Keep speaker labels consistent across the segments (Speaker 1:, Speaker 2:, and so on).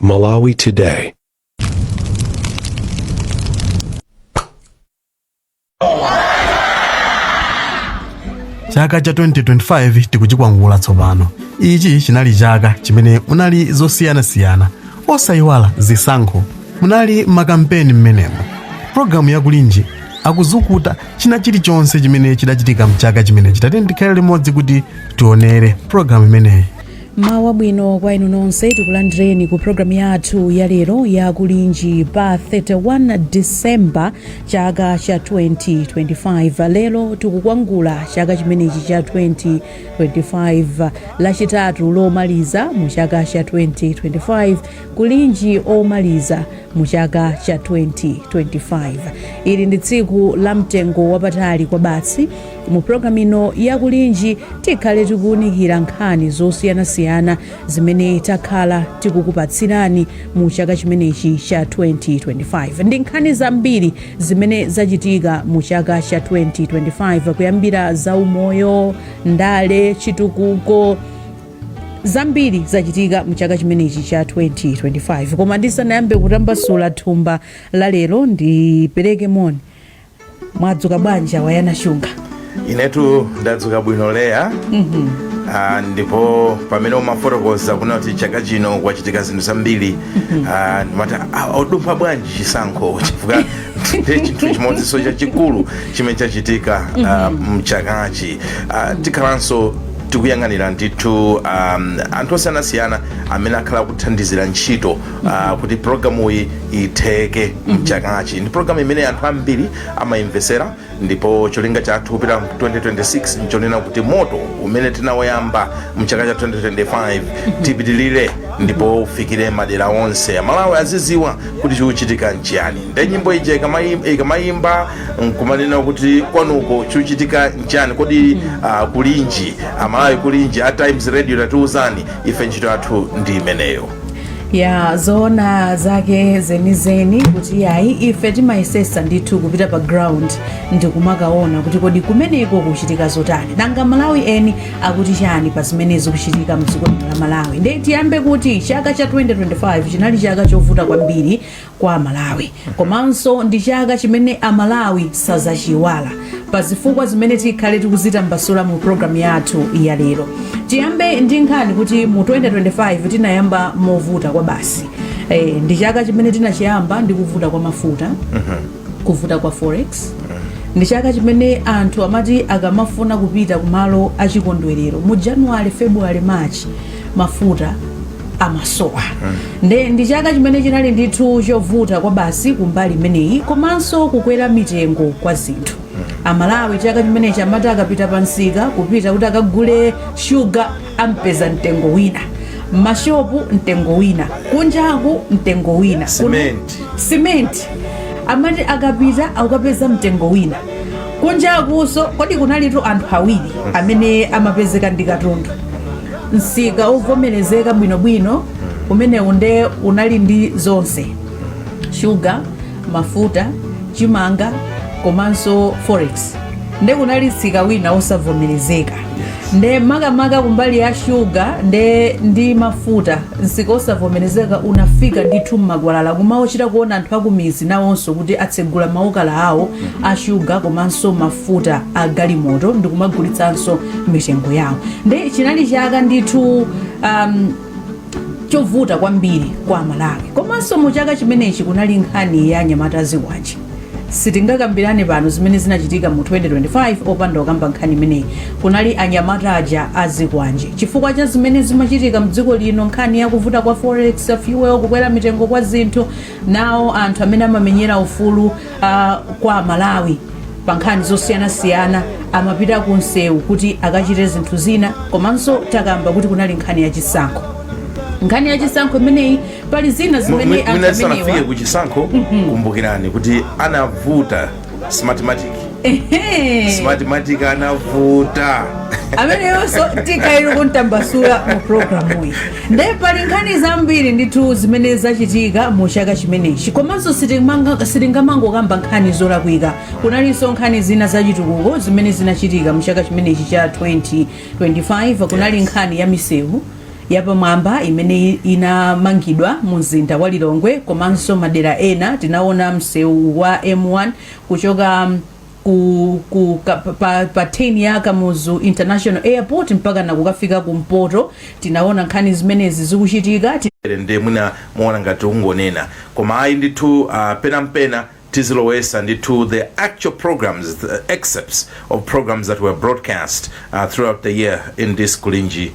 Speaker 1: Malawi Today.
Speaker 2: Chaka cha 2025 tikuchikwangula tsopano. Ichi chinali chaka chimene munali zosiyanasiyana, osayiwala zisankho, munali makampeni mmenemo. Programu yakulinji akuzukuta china chilichonse chimene chidachitika mchaka chimenechi. Tatiyeni tikhale limodzi kuti tionere programu imeneyi.
Speaker 3: Mawa wabwino kwa inu nonse. Tikulandireni ku programu yathu ya lero ya Kulinji pa 31 December chaka cha 2025. Lero tikukwangula chaka chimenechi cha 2025, Lachitatu lomaliza mu chaka cha 2025, Kulinji omaliza mu chaka cha 2025. Ili ndi tsiku la mtengo wapatali kwabasi. Mu programu ino ya Kulinji tikhale tikuwunikira nkhani zosiyanasiyana zimene takhala tikukupatsirani mu chaka chimenechi cha 2025. Ndi nkhani zambiri zimene zachitika mu chaka cha 2025, kuyambira zaumoyo, ndale, chitukuko. Zambiri zachitika mu chaka chimenechi cha 2025. Koma ndisanayambe kutambasula thumba la lero, ndipereke moni. Mwadzuka bwanji, Wayana Chunga?
Speaker 4: Inetu ndadzuka bwino, Leya. Ndipo pamene umafotokoza kuna kuti chaka chino kwachitika zinthu zambiri, ndimati odumpha bwanji chisankho, chifukwa ndi chinthu chimodzinso chachikulu chimene chachitika mchakachi. Tikhalanso tikuyang'anira ndithu anthu osiyanasiyana amene akhala kuthandizira ntchito kuti programuyi itheke mchakachi. Ndi programu imene anthu ambiri amayimvesera, ndipo cholinga chathu kupita 2026 nchonena kuti moto umene tinawayamba mchaka cha 2025 tipitilire ndipo ufikire madera onse, Amalawi aziziwa kuti chikuchitika nchiyani. Nde nyimbo ija ikamayimba nkumanena kuti kwanuko chikuchitika nchiyani, kodi kulinji Amalawi, kulinji a Times Radio, tatiuzani ife. Ntchito yathu ndi imeneyo.
Speaker 3: Ya, zoona zake zenizeni kuti yayi, ife timayesesa ndithu kupita pa ground ndikumakaona kuti kodi kumeneko kuchitika zotani, nanga Malawi eni akuti chani pa zimene zikuchitika mdziko lino la Malawi. Ndiye tiyambe kuti chaka cha 2025 chinali chaka chovuta kwambiri kwa Amalawi, komanso ndi chaka chimene Amalawi sazachiiwala pa zifukwa zimene tikhale tikuzitambasula mu programu yathu ya lero. Tiyambe ndi nkhani kuti mu 2025 tinayamba movuta kwabasi. Ndi chaka chimene tinachiyamba ndi kuvuta kwa mafuta, kuvuta kwa forex. Ndi chaka chimene anthu amati akamafuna kupita kumalo achikondwerero mu January, February, March, mafuta amasowa. Nde ndi chaka chimene chinali ndithu chovuta kwabasi kumbali imeneyi, komanso kukwera mitengo kwa zinthu. Amalawi chaka chimenechi amati akapita pa msika kupita kuti akagule shuga, ampeza mtengo wina, mashopu mtengo wina, kunjaku mtengo wina.
Speaker 4: Cement.
Speaker 3: Simenti amati akapita akukapeza mtengo wina kunjakuso. Kodi kunalitu anthu awiri amene amapezeka ndi katundu, msika wovomerezeka bwinobwino umenewu nde unali ndi zonse, shuga, mafuta, chimanga komanso forex. Nde kunali msika wina osavomerezeka, nde makamaka kumbali ya shuga nde ndi mafuta. Msika osavomerezeka unafika ndithu mmakwalala, kumaochita kuona anthu akumizi nawonso kuti atsegula maokala awo a shuga komanso mafuta a galimoto ndikumagulitsanso mitengo yawo. Nde chinali chaka ndithu chovuta kwambiri kwa Amalawi. Komanso mu chaka chimenechi kunali nkhani ya anyamata azikwanje. Sitingakambirane pano zimene zinachitika mu 2025 opanda kukamba nkhani imeneyi. Kunali anyamata aja azikwanje chifukwa cha zimene zimachitika mdziko lino, nkhani yakuvuta kwa forex, fuel, kukwera mitengo kwa zinthu. Nawo anthu amene amamenyera ufulu kwa Amalawi pa nkhani zosiyanasiyana amapita ku msewu kuti akachite zinthu zina. Komanso takamba kuti kunali nkhani ya chisankho. Nkhani ya chisankho imeneyi pali zina zimene anthu
Speaker 4: Mwina tisanafike
Speaker 3: amenewa
Speaker 4: ku chisankho, kumbukirani kuti anavuta Smartmatic. Smartmatic anavuta.
Speaker 3: Ameneyonso tikhairi kuntambasula mu programuyi. Nde pali nkhani zambiri ndithu zimene zachitika mu chaka chimenechi. Komanso sitingamangokamba nkhani zolakwika. Kunalinso nkhani zina zachitukuko zimene zinachitika mu chaka chimenechi cha 2025. Kunali nkhani ya misewu Yapamwamba imene inamangidwa mu mzinda wa Lilongwe komanso madera ena. Tinaona msewu wa M1 kuchoka pa 10 ya Kamuzu International Airport mpaka nakukafika kumpoto. Tinaona nkhani zimenezi zikuchitika.
Speaker 4: Ndi mwina muona ngati ungonena, koma ayi ndithu, penampena tizilowesa ndithu the actual programs, the excerpts of programs that were broadcast throughout the year in this Kulinji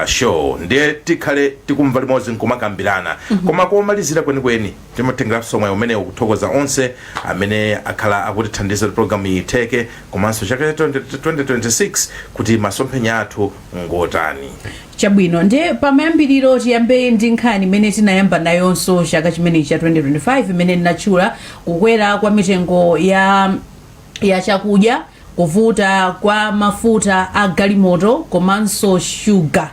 Speaker 4: show. Ndiye tikhale tikumva limodzi nkumakambirana. Koma komalizira kwenikweni, timatengeranso mwayi umene ukuthokoza onse amene akhala akutithandiza kuti program iyi itheke, komanso chaka cha 20 2026 kuti masomphenya athu ngotani.
Speaker 3: Chabwino, ndiye pamayambiriro tiyambe ndi nkhani imene tinayamba nayonso chaka chimenechi cha 2025, imene ndinatchula kukwera kwa mitengo ya chakudya, kuvuta kwa mafuta a galimoto komanso shuga.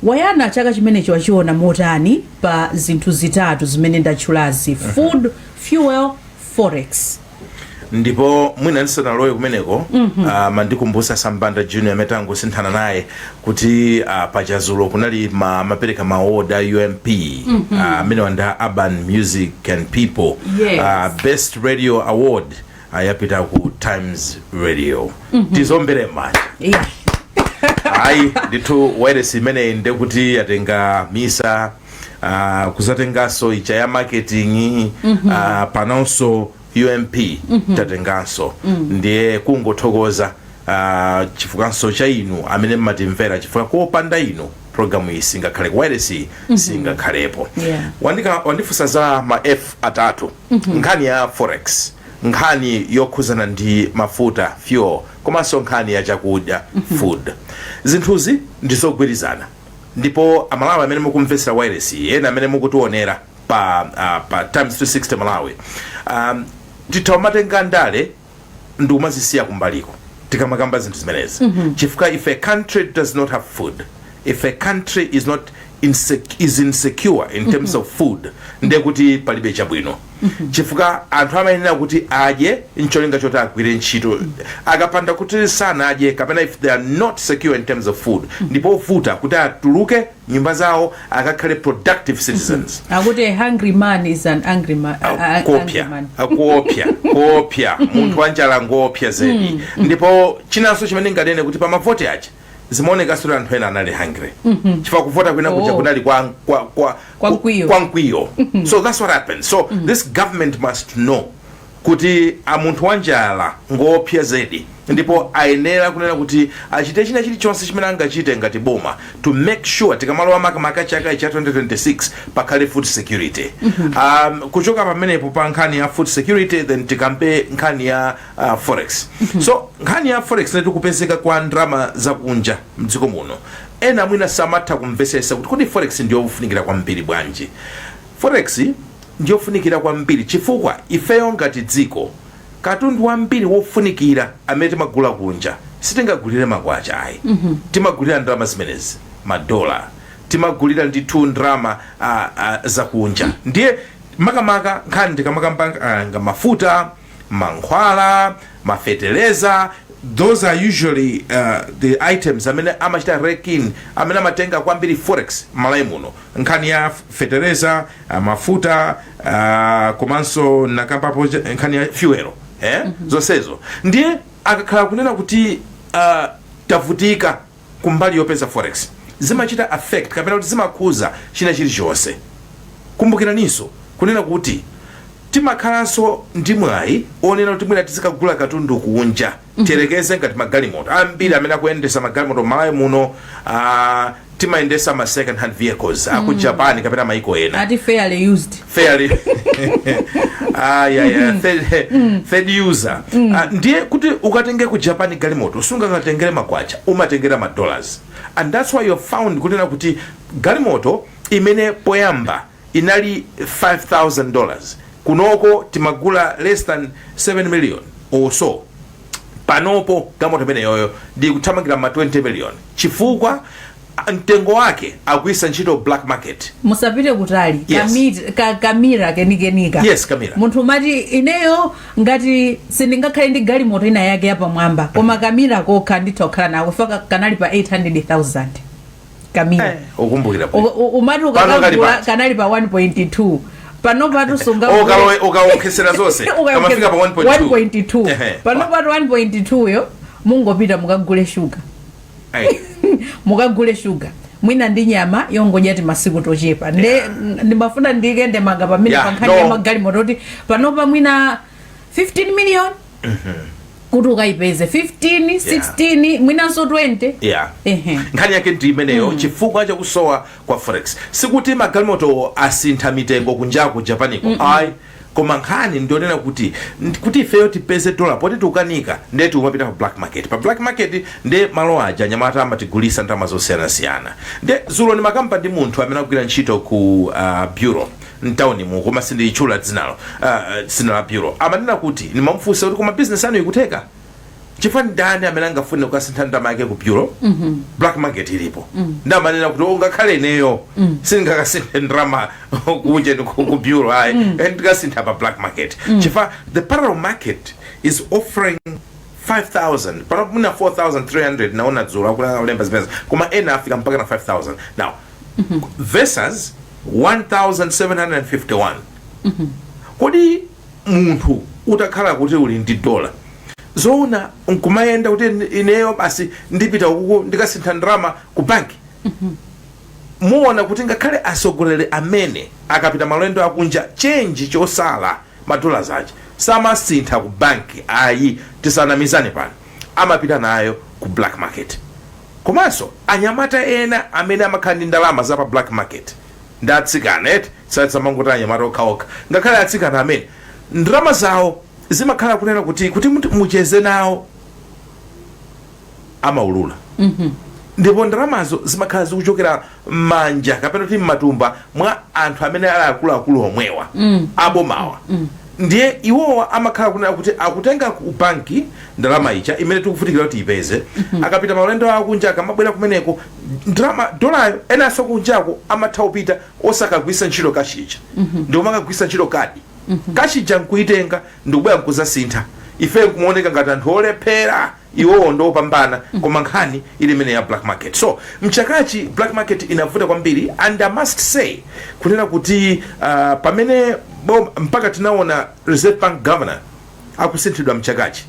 Speaker 3: Wayana, chaka chimenechi wachiona motani pa zinthu zitatu zimene ndatchulazi: food, fuel, forex?
Speaker 4: Ndipo mwina ndisanalowe kumeneko, mandikumbusa Sambanda Junior amene tangosinthana naye kuti pachazulo kunali mapereka ma award a UMP, amene wanda Urban Music and People. Best Radio Award yapita ku Times Radio. Tizombere m'manja. Ayi ndithu, wireless imeneyi ndekuti yatenga misa, kuzatenganso icha ya marketing, panonso UMP tatenganso. Ndiye kungothokoza chifukwanso cha inu amene mmatimvera, chifukwa kopanda inu programu iyi singakhale, wireless iyi singakhalepo. Wandifunsa za ma F atatu: nkhani ya forex, nkhani yokhuzana ndi mafuta, fuel, komanso nkhani ya chakudya, food. Zinthuzi ndizogwirizana, ndipo Amalawi amene mukumvetsera wireless, ena amene mukutionera pa Times 360 Malawi, titha kumatenga ndale ndikumazisiya kumbaliko tikamakamba zinthu zimenezi, chifukwa if a country does not have food, if a country is not is insecure in terms of food, ndiye kuti palibe chabwino, chifukwa anthu amayenera kuti adye ncholinga choti agwire ntchito. Akapanda kuti sanadye, kapena if they are not secure in terms of food, ndipo vuta kuti atuluke nyumba zawo akakhale productive citizens.
Speaker 3: Akuti a hungry man is an angry man. Angry
Speaker 4: Kuopya.
Speaker 3: man.
Speaker 4: Kuopya, kuopya. Munthu wanjala ngoopya zedi. Ndipo chinanso chimene nganene kuti pamavoti aja zimaonekanso kuti anthu ena anali hungry, chifukwa kuvota kwina kuja kunali kwa
Speaker 3: Kwa mkwiyo.
Speaker 4: Kwa mkwiyo. So that's what happens. So this government must know kuti a munthu wanjala ngoopsa zedi, ndipo ayenera kunena kuti achite china chilichonse chimene angachite ngati boma to make sure tikamalowa makamaka chaka cha 2026 pakhale food security. Kuchoka pamenepo pa nkhani ya food security, then tikambe nkhani ya forex. So nkhani ya forex neti kupezeka kwa ndalama zakunja mdziko muno. Ena mwina samatha kumvesesa kuti kodi forex ndiyofunikira kwambiri bwanji? Forex ndiyofunikira kwambiri chifukwa ifeyo ngati dziko, katundu wambiri wofunikira amene timagula kunja sitingagulire makwacha ayi. Timagulira ndalama zimenezi, madola, timagulira ndithu ndalama zakunja. Ndiye makamaka nkhani tikamakamba nga mafuta, mankhwala, mafeteleza, those are usually the items amene amachita rake in, amene amatenga kwambiri forex Malawi muno. Nkhani ya feteleza, mafuta, komanso nakambapo nkhani ya fuel, eh? Zonsezo ndiye akakhala kunena kuti tavutika kumbali yopeza forex, zimachita affect kapena kuti zimakhuza china chilichonse. Kumbukiraninso kunena kuti timakhalanso ndi mwayi onena kuti mwina tizikagula katundu kunja. Tiyerekeze ngati magalimoto ambiri amene akuyendesa magalimoto Malawi muno, timayendesa ma second hand vehicles aku Japan kapena maiko ena.
Speaker 3: Ati fairly used.
Speaker 4: Fairly, ah, yeah. Third user. Ndiye kuti ukatenge ku Japan galimoto, sungakatengere makwacha, umatengera ma dollars, and that's why you found kunena kuti galimoto imene poyamba inali $5000, kunoko timagula less than 7 million or so, panopo galimoto imeneyoyo ndi kuthamangira ma 20 million, chifukwa mtengo wake akuyisa ntchito black market.
Speaker 3: Musapite kutali.
Speaker 4: Yes.
Speaker 3: Kamira kenikenika.
Speaker 4: Yes, Camira.
Speaker 3: Munthu umati ineyo ngati sindingakhale ndi galimoto ina yake yapamwamba, koma Camira kokha nditha kukhala nako, faka kanali pa 800,000. Kamira.
Speaker 4: Ukumbukira bwino.
Speaker 3: Umati
Speaker 4: Pano kali
Speaker 3: ukakagula
Speaker 4: pati.
Speaker 3: Kanali pa 1.2, pano patu sunga
Speaker 4: Ukaonkhesera zonse kamafika pa 1.2.
Speaker 3: 1.2. Pano patu 1.2 yo mungopita mukagule shuga. Mukagule shuga mwina ndi nyama yongodya ti masiku tochepa. Nde ndimafuna ndikende manga pamene pa nkhani
Speaker 4: no.
Speaker 3: ya magalimoto, kuti panopa mwina 15 million kuti ukayipeze, 15, 16, mwinanso 20.
Speaker 4: Nkhani yake ndi imeneyo, chifukwa chakusowa kwa forex. Sikuti magalimoto asintha mitengo kunjaku, Japaniko, ayi, koma nkhani ndionena kuti ifeyo tipeze dola, poti tikukanika, ndiye tikumapita pa black market. Pa black market ndiye malo aja anyamata amatigulisa ndalama zosiyanasiyana. Ndiye zulo ndimakamba ndi munthu amene akugwira ntchito ku bureau mtawuni mu, koma sindiyitchula dzinalo, dzina la bureau. Amanena kuti, ndimamufunsa kuti koma business anu ikutheka, chifukwa ndani amene angafune kukasintha ndalama yake ku bureau, black market ilipo? Ndamanena kuti ungakhale ineyo sindingakasinthe ndalama kunje ku bureau, ayi, ndikasintha pa black market, chifukwa the parallel market is offering 5000 pano, muna 4300 naona dzulo akulemba zimene, koma ena afika mpaka na 5000 now versus 1751. Kodi munthu utakhala kuti uli ndi dola, zoona nkumayenda kuti ineyo basi ndipita ukuku ndikasintha ndalama ku banki? Muona kuti ngakhale atsogoleri amene akapita malendo akunja, change chosala, madollars aja samasintha ku banki, ayi, tisanamizane pano, amapita nayo ku black market. Komanso anyamata ena amene amakhala ndi ndalama za pa black market ndi atsikana eti, samangoti anyamata okhaokha, ngakhale atsikana amene ndalama zawo zimakhala kunena kuti mucheze nawo amaulula, ndipo ndalamazo zimakhala zikuchokera m'manja kapena kuti m'matumba mwa anthu amene ali akuluakulu omwewa abomawa. Ndiye iwowa amakhala kunena kuti akutenga ku banki ndalama ija imene tikufunikira kuti ipeze. Akapita maulendo akunja, akamabwera kumeneko, ndalama dolayo, enanso kunjako amatha kupita osakagwisa ntchito cash ija, ndipo makagwisa ntchito kadi. Cash ija nkuitenga ndikubwera nkuzasintha, ife nkumaoneka ngati anthu olephera, iwowo ndopambana. Koma nkhani ili imene ya black market. So mchakachi black market inavuta kwambiri, and I must say kunena kuti pamene mpaka tinaona Reserve Bank governor akusinthidwa mchakachi.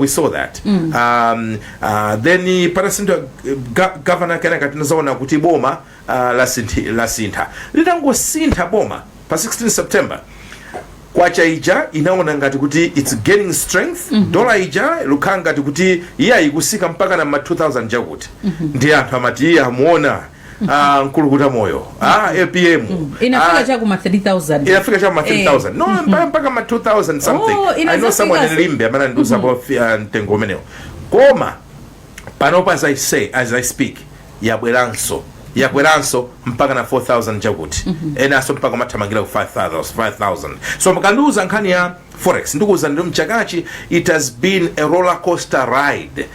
Speaker 4: We saw that. Then patasinthidwa governor, kenaka tinazaona kuti boma lasintha. Litangosintha boma pa 16 September, kwacha ija inaona ngati kuti it's gaining strength. Dola ija lukhala ngati kuti iye ayikusika mpaka na ma 2000 chakuti. Ndiye anthu amati iye amuona mkulukuta moyo, APM.
Speaker 3: Inafika chakuma 3000.
Speaker 4: Inafika cha ma 3000, no, mpaka ma 2000 something.
Speaker 3: Oh,
Speaker 4: I know someone in Limbe amene andiuza mtengo umenewo. Koma panopa, as I say, as I speak, yabweranso, yakweranso mpaka na 4000 chakuti, enanso mpaka mathamangira ku 5000 5000. So mukandiuza nkhani ya forex, ndikuuza ndi mchakachi it has been a roller coaster ride,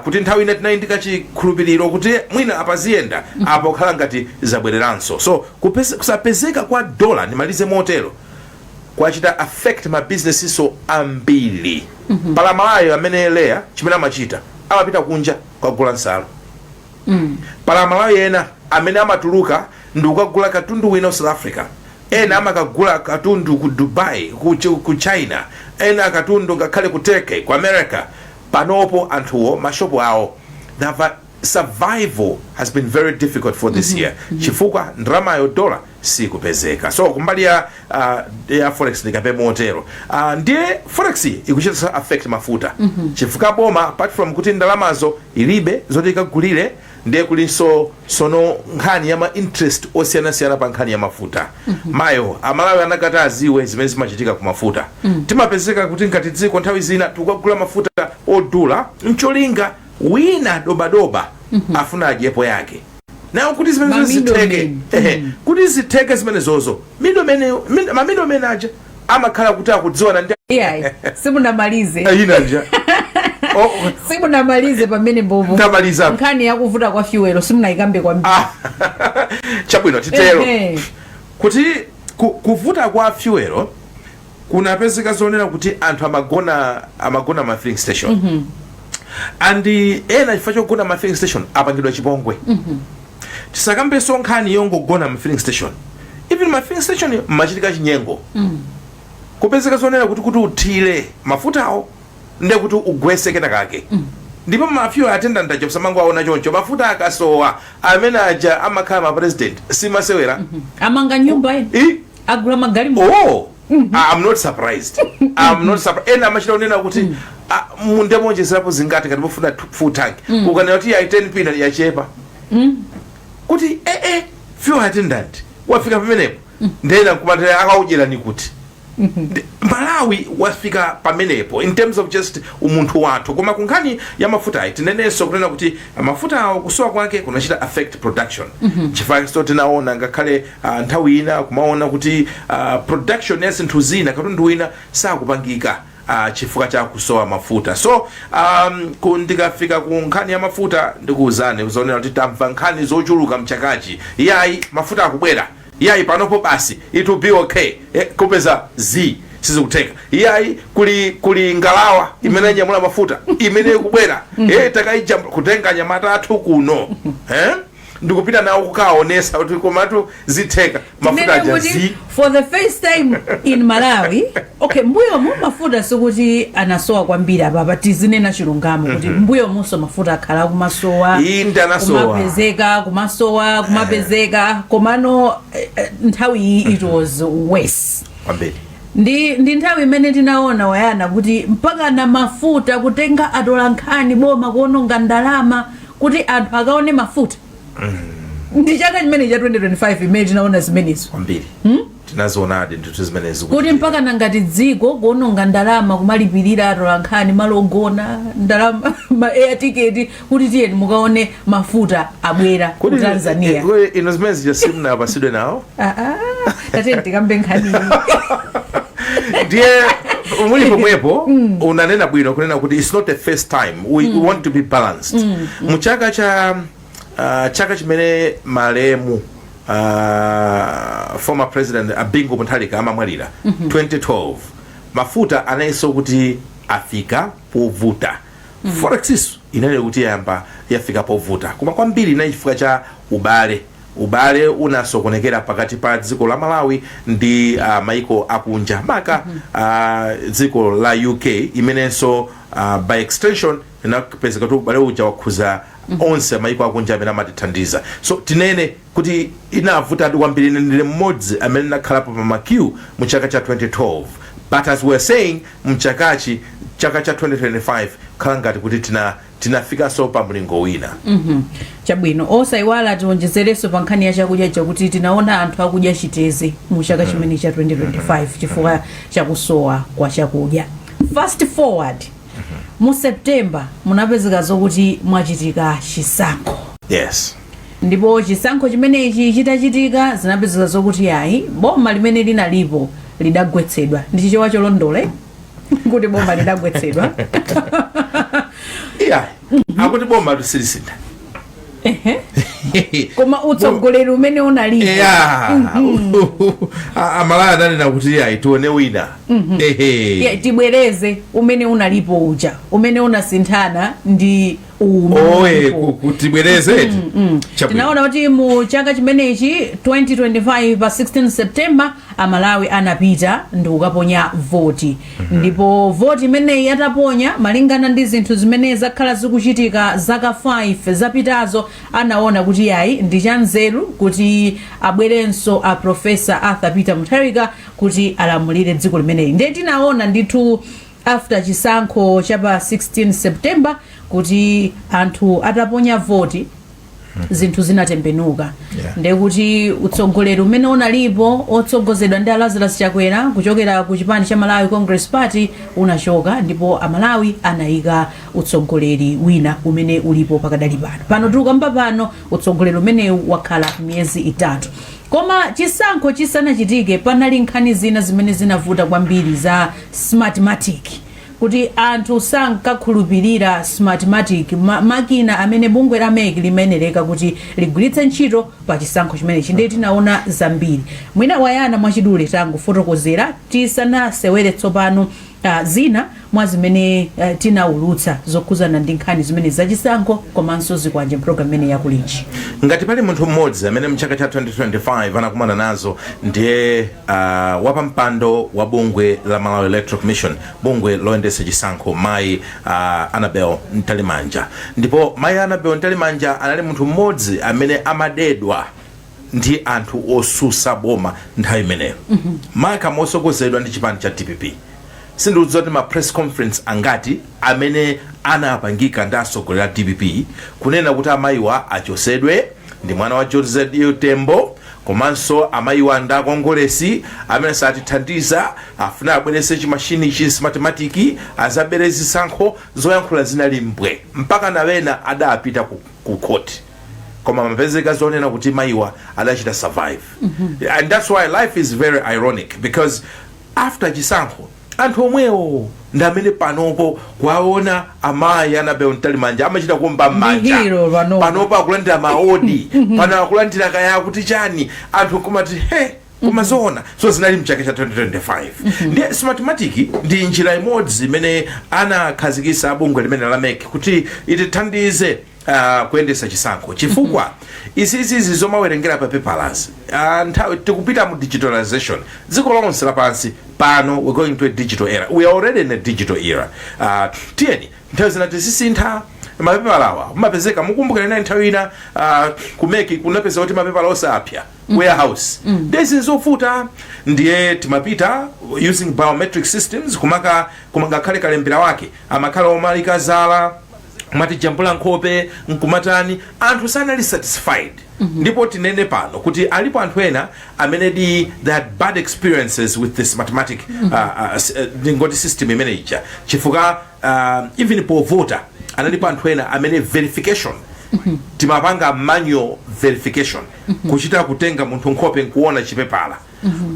Speaker 4: kuti nthawi ina tinali ndi kachikhulupiriro kuti mwina apaziyenda, apo kukhala ngati zabwereranso. So kusapezeka kwa dola, ndimalize motero, kwachita affect ma businesses ambiri. Pala Malawi amene leya chimene amachita, amapita kunja kukagula nsalu. Pala Malawi ena amene amatuluka ndi kukagula katundu wina ku South Africa, ena amakagula katundu ku Dubai, ku China, ena katundu ngakhale ku Turkey, ku America. Panopo anthuwo mashopo awo, the survival has been very difficult for this year, chifukwa ndalamayo dola sikupezeka. So kumbali ya forex ndikape motero. Ndiye forex ikuchita affect mafuta, chifukwa boma, apart from kuti ndalamazo ilibe zoti ikagulire, ndiye kulinso sono nkhani ya ma interest osiyanasiyana pa nkhani ya mafuta. Mayo Amalawi anakati aziwe zimene zimachitika ku mafuta. Timapezeka kuti ngati dziko nthawi zina tikukagula mafuta odula ncholinga wina dobadoba afuna adyepo yake nayo, kuti zimene
Speaker 3: Ma
Speaker 4: zitheke,
Speaker 3: middlemen.
Speaker 4: ehe, kuti zitheke zimene zozo, ma middlemen aja amakhala kuti akudziwana ndi
Speaker 3: Iyayi, simunamalize.
Speaker 4: Ina nja. Oh,
Speaker 3: simunamalize pamene mbovu.
Speaker 4: Ndamaliza.
Speaker 3: Nkhani yakuvuta kwa fuel simunayikambe kwambiri.
Speaker 4: Ah, chabwino, titero kuti kuvuta kwa fuel kunapezeka zonena kuti anthu amagona ma filling station, and ena chifukwa chogona ma filling station apangidwa chipongwe. Tisakambenso nkhani yongogona ma filling station. Even ma filling station machitika chinyengo, kupezeka zonena kuti uthire mafutawo ndiye kuti ugwese kena kake. Ndipo ma fuel attendant aja, kusamango aona choncho, mafuta akasowa, amene aja amakhala ma president, simasewera.
Speaker 3: Amanga nyumba ine, agula magalimoto.
Speaker 4: Oh, I'm not surprised, I'm not surprised. Ena amachita kunena kuti, ah, mundemonjezerapo zingati ngati mufuna full tank? Ukanena kuti yayi, 10 pina yachepa, kuti fuel attendant wafika pamenepo, ndena nkumatera akaudyerani kuti Malawi wafika pamenepo in terms of just umunthu wathu. Koma ku nkhani ya mafuta, tinenenso kunena kuti mafuta awo kusowa kwake kunachita affect production, chifukwa so tinaona ngakhale nthawi ina kumaona kuti production ya zinthu zina, katundu wina sakupangika chifukwa cha kusowa mafuta. So ndikafika ku nkhani ya mafuta, ndikuwuzani zonena kuti tamva nkhani zochuluka mchakachi: yayi, mafuta akubwera, yayi, panopo basi, it will be okay. Kupeza z sizikutheka. Iyayi, kuli ngalawa imene inyamula mafuta imene ikubwera, takaija kutenga anyamata athu kuno, ndikupita nawo kukaonesa kuti komatu zitheka, mafuta
Speaker 3: Tinene
Speaker 4: aja
Speaker 3: kuti
Speaker 4: zi
Speaker 3: for the first time in Malawi, okay, mbuyomu mafuta sikuti anasowa kwambiri. Apapa tizinena chilungamo kuti mbuyomunso mafuta akhala kumasowa.
Speaker 4: Inde, anasowa.
Speaker 3: Kumapezeka, kumasowa, kumapezeka, komano nthawi iyi it was worse
Speaker 4: kwambiri.
Speaker 3: Ndi nthawi imene tinaona wayana kuti mpaka na mafuta kutenga atola nkhani, boma kuononga ndalama kuti anthu akaone mafuta. Ndi chaka chimene cha 2025 imene tinaona zimenezo.
Speaker 4: Kwambiri, tinazionadi ndithu zimenezi.
Speaker 3: Kuti mpaka nangati dziko kuononga ndalama kumalipirira atola nkhani malo ogona, ndalama ma air ticket, kuti tiyeni mukaone mafuta abwera ku Tanzania.
Speaker 4: Kodi ino zimene zija simunapasidwe nawo?
Speaker 3: Ah, ah, tatiyeni tikambe nkhani.
Speaker 4: Ndiye muli pomwepo, unanena bwino kunena kuti it's not the first time. We want to be balanced. Mu chaka cha chaka chimene malemu former President a Bingu Mutharika amamwalira, 2012, mafuta anayenso kuti afika povuta. Forex iso inali kuti yayamba yafika povuta, koma kwambiri inali chifukwa cha ubale unasokonekera pakati pa dziko la Malawi ndi maiko akunja, maka dziko la UK, imenenso by extension inapezeka kuti ubale uja wakhuza onse maiko akunja amene amatithandiza. So tinene kuti inavutadi kwambiri. Ine ndine mmodzi amene nakhalapo pa ma queue mu chaka cha 2012, but as we're saying, mchakachi, chaka cha 2025, khala ngati kuti tinafikanso pa mlingo wina.
Speaker 3: Chabwino, osayiwala tionjezerenso pa nkhani ya chakudya chakuti tinaona anthu akudya chiteze mu chaka chimene cha 2025 chifukwa chakusowa kwa chakudya. Fast forward, mu September munapezeka zokuti mwachitika chisankho. Ndipo chisankho chimenechi chitachitika, zinapezeka zokuti ayi, boma limene linalipo lidagwetsedwa. Ndi Chichewa cholondole kuti boma lidagwetsedwa?
Speaker 4: Iya, akuti boma lusilisintha.
Speaker 3: Koma utsogoleri umene unalipo.
Speaker 4: Yeah, Amalawi ananena kuti iya, tione wina. Ehe.
Speaker 3: Yeah, tibwereze umene unalipo uja umene unasinthana ndi uwu umene
Speaker 4: Oye.
Speaker 3: ulipo.
Speaker 4: Tibwereze. Chabwino.
Speaker 3: Tinaona kuti mu chaka chimenechi 2025, pa 16 September, Amalawi anapita ndi kukaponya voti. Ndipo voti imeneyi ataponya, malingana ndi zinthu zimene zakhala zikuchitika zaka 5 zapitazo, anaona kuti yayi, ndi chanzeru kuti abwerenso a Professor Arthur Peter Mutharika kuti alamulire dziko limeneli. Ndiye tinaona ndithu after chisankho cha pa 16 September kuti anthu ataponya voti, zinthu zinatembenuka. Ndekuti utsogoleri umene unalipo otsogozedwa ndi Lazarus Chakwera kuchokera ku chipani cha Malawi Congress Party unachoka, ndipo Amalawi anayika utsogoleri wina umene ulipo pakadali pano. Pano tikukamba pano, utsogoleri umenewu wakhala miyezi 3. Koma chisankho chisanachitike, panali nkhani zina zimene zinavuta kwambiri za Smartmatic, kuti anthu sankakhulupirira Smartmatic, makina amene bungwe la MEC limayenereka kuti ligwiritse ntchito pa chisankho chimenechi. Ndiye tinaona zambiri. Mwina wayana mwachidule tangofotokozera tisanasewere tsopano. Zina mwa zimene tinaulutsa zokhuzana ndi nkhani zimene zachisankho komanso zikwanje, mpulogalamu imene yakulinji.
Speaker 4: Ngati pali munthu mmodzi amene mchaka cha 2025 anakumana nazo, ndiye wapampando wa bungwe la Malawi Electoral Commission, bungwe loyendetsa chisankho, mayi Annabel Mtalimanja. Ndipo mayi Annabel Mtalimanja anali munthu mmodzi amene amadedwa ndi anthu osusa boma nthawi imeneyo, maka mosokozedwa ndi chipani cha DPP. Sindikudziwa kuti ma press conference angati amene anapangika ndi atsogoleri a DPP kunena kuti amayiwa achosedwe, ndi mwana wa George Tembo, komanso amayiwa ndi akongolesi amene satithandiza, afuna abwerese chimashini chi Smartmatic azabere zisankho. Zoyankhula zinali mbwe, mpaka nawena adapita ku court, koma mapezeka zonena kuti mayiwa adachita survive. And that's why life is very ironic, because after chisankho anthu omwewo ndi amene panopo kwaona amayi Annabel Mtalimanja amachita kuomba m'manja.
Speaker 3: Hero panopo.
Speaker 4: Panopo akulandira maodi, pano akulandira kaya kuti chani, anthu kumati he, koma zoona. So zinali mchaka cha 2025. Ndiye Smartmatic ndi njira imodzi imene anakhazikisa bungwe limene la MEC kuti itithandize kuyendesa chisankho, chifukwa izizizi zomawerengera pa papers, nthawi tikupita mu digitalization dziko lonse lapansi pano. We're going to a digital era, we are already in a digital era. Tiyeni nthawi zina tizisintha mapepala awa mumapezeka. Mukumbukira inali nthawi ina ku MEC kunapeza kuti mapepala onse apya, warehouse ndezi zovuta. Ndiye timapita using biometric systems kumaka, kumangakhale kalembera wake amakhala omalika zala, kumati jambula nkhope nkumatani. Anthu sanali satisfied. Ndipo tinene pano kuti alipo anthu ena amene they had bad experiences with this Smartmatic, ndingoti system imene ija, chifukwa even povota analipo anthu ena amene verification timapanga manual verification, kuchita kutenga munthu nkhope nkuona chipepala,